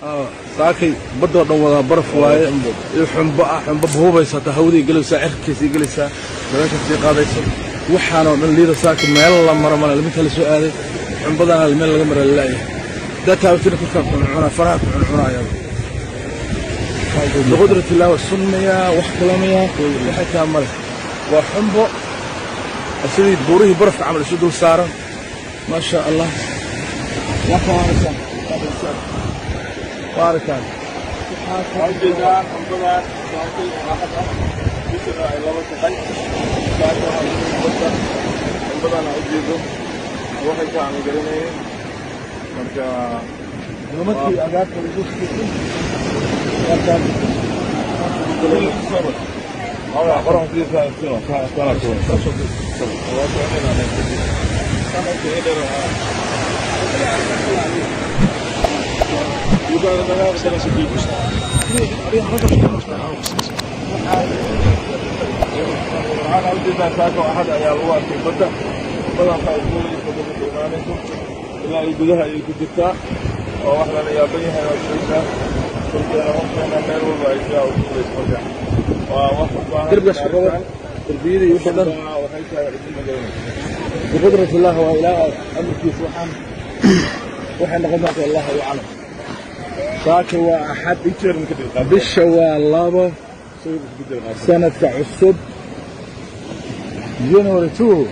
Saakay badoo dhan wadaa baraf waaye iyo xumbo ah, xumbo buubaysa, hataa hawaday gelaysaa, cirkiisay gelaysaa, dabeesha sii qaadayso. Waxaanoo dhan liida saaka meel la maro male, minta la soo aaday xumbadana meel laga mara la'yahay. Hadaa taabatina korkaa ku cuncunaa, faraha ku cuncunaya. Biqudrat illah waa sunmaya, wax kalamaya waxay taa male. Waa xumbo sidii buurihii barafka camal isu dul saaran. Maasha Allah, yaa kawaanaysaa, waa aragtaan. Waxaa ujeedaan xumbadan saakay oo axad ah, bishana ay 2 tahay. Saaka waxaa badda xumbadan aa ujeedo, waxay ka aan garanayeen marka. Nimankii agaarka lagu Waxaana ujeedaa saaka oo axad ayaa lagu arkay badda badanka ay fuulayso, badda ka imaanayso ilaa ay gudaha ayay ku jirtaa oo wax lala yaaban yahay. Waa sheegtaa korkeena, horteena, meel walba ay sidaa u fuulayso. Marka waa wax u baahan Derbigaas ku qaban derbiyada iyo wixii dhan. Waxay tahay cidina garanayso. Biqudrat illah, waa ilaah amarkiisa. Waxay noqon doontaa Allahu aclam. Saaka waa axad, bisha waa 2, sanadka cusub, January 2.